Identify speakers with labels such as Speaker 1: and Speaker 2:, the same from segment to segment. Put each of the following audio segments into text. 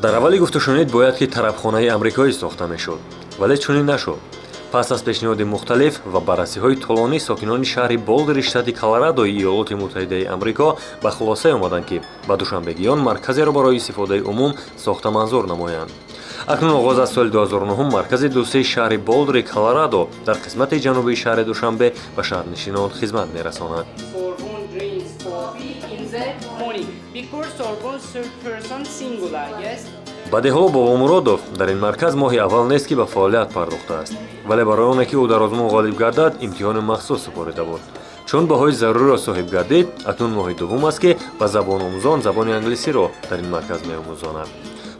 Speaker 1: Дар аввали гуфтушунид бояд ки тарабхонаи амрикоӣ сохта мешуд, вале чунин нашуд. Пас аз пешниҳоди мухталиф ва баррасиҳои тӯлонӣ, сокинони шаҳри Болдери штати Колорадои Иёлоти Муттаҳидаи Амрико ба хулосае омаданд, ки ба душанбегиён марказеро барои истифодаи умум сохта манзур намоянд. Акнун оғоз аз соли 2009 маркази дӯстии шаҳри Болдери Колорадо дар қисмати ҷанубии шаҳри Душанбе ба шаҳрнишинон хизмат мерасонад.
Speaker 2: Sorbon drinks coffee in the morning because Sorbon third person singular, yes.
Speaker 1: Бадеҳулло Бобомуродов дар ин марказ моҳи аввал нест, ки ба фаъолият пардохтааст, вале барои оне ки ӯ дар озмун ғолиб гардад, имтиҳони махсус супорида буд. Чун баҳои заруриро соҳиб гардид, акнун моҳи дуввум аст, ки ба забономӯзон забони англисиро дар ин марказ меомӯзонад.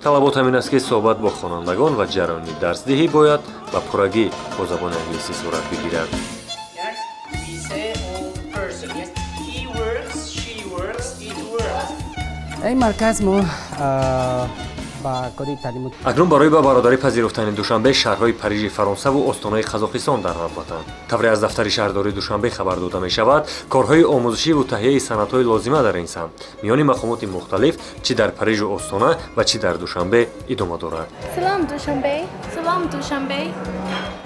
Speaker 1: Талабот ҳамин аст, ки суҳбат бо хонандагон ва ҷараёни дарсдиҳӣ бояд ба пуррагӣ бо забони англисӣ сурат бигирад.
Speaker 2: Yes, we say all person. Yes, he works, she works, it works.
Speaker 3: Ин марказ мо ба кори таълиму
Speaker 1: Акнун барои ба бародарӣ пазируфтани Душанбе шаҳрҳои Парижи Фаронсаву Остонаи Қазоқистон дар навбатанд. Тавре аз дафтари шаҳрдории Душанбе хабар дода мешавад, корҳои омӯзишиву таҳияи санадҳои лозима дар ин самт миёни мақомоти мухталиф чӣ дар Парижу Остона ва чӣ дар Душанбе идома дорад.
Speaker 4: Салом, Душанбе. Салом, Душанбе.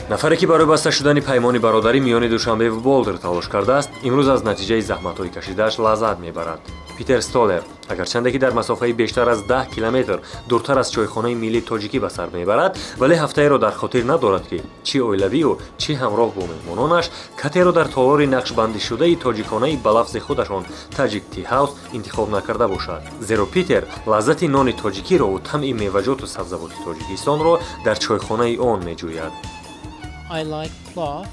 Speaker 1: Нафаре, ки барои баста шудани паймони бародарӣ миёни Душанбе ва Болдер талош кардааст, имрӯз аз натиҷаи заҳматҳои кашидааш лаззат мебарад. Питер Столер агарчанде ки дар масофаи бештар аз 10 километр дуртар аз чойхонаи миллии тоҷикӣ ба сар мебарад, вале ҳафтаеро дар хотир надорад, ки чӣ оилавию чӣ ҳамроҳ бо меҳмононаш катеро дар толори нақшбандишудаи тоҷиконаи ба лафзи худашон Tajik Tea House интихоб накарда бошад, зеро Питер лаззати нони тоҷикиро тамъи меваҷоту сабзавоти Тоҷикистонро дар чойхонаи он меҷӯяд.
Speaker 5: I like plov.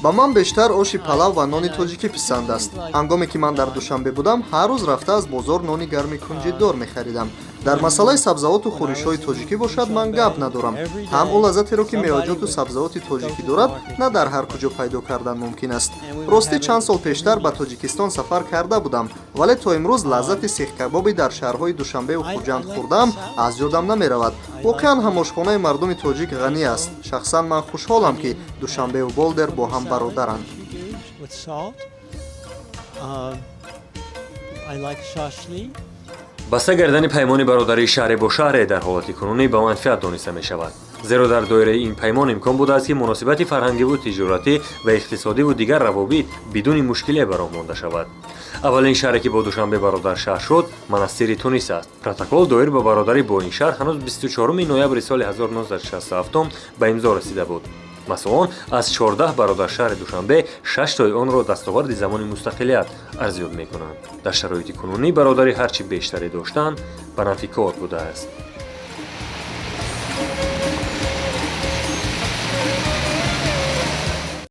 Speaker 6: Ба ман бештар оши палав ва нони тоҷикӣ писанд аст. Ҳангоме ки ман дар Душанбе будам, ҳар рӯз рафта аз бозор нони гарми кунҷиддор мехаридам. Дар масъалаи сабзавоту хӯришҳои тоҷикӣ бошад, ман гап надорам. Таъму лаззатеро, ки меваҷоту сабзавоти тоҷикӣ дорад, на дар ҳар куҷо пайдо кардан мумкин аст. Ростӣ, чанд сол пештар ба Тоҷикистон сафар карда будам, вале то имрӯз лаззати сехкабоби дар шаҳрҳои Душанбеу Хуҷанд хӯрдаам аз ёдам намеравад. Воқеан ҳам ошхонаи мардуми тоҷик ғанӣ аст. Шахсан ман хушҳолам, ки Душанбеу Болдер бо ҳам бародаранд.
Speaker 5: With salt. I like shashlik.
Speaker 1: Баста гардани паймони бародарии шаҳре бо шаҳре дар ҳолати кунунӣ ба манфиат дониста мешавад, зеро дар доираи ин паймон имкон будааст, ки муносибати фарҳангиву тиҷоратӣ ва иқтисодиву дигар равобит бидуни мушкиле ба роҳ монда шавад. Аввалин шаҳре, ки бо Душанбе бародаршаҳр шуд, Манастири Тунис аст. Протокол доир ба бародарӣ бо ин шаҳр ҳанӯз 24 ноябри соли 1967 ба имзо расида буд. Масъулон аз 14 бародаршаҳри Душанбе шаштои онро дастоварди замони мустақилият арзёб мекунанд. Дар шароити кунунӣ бародарӣ ҳар чӣ бештаре доштан ба нафъи кор будааст.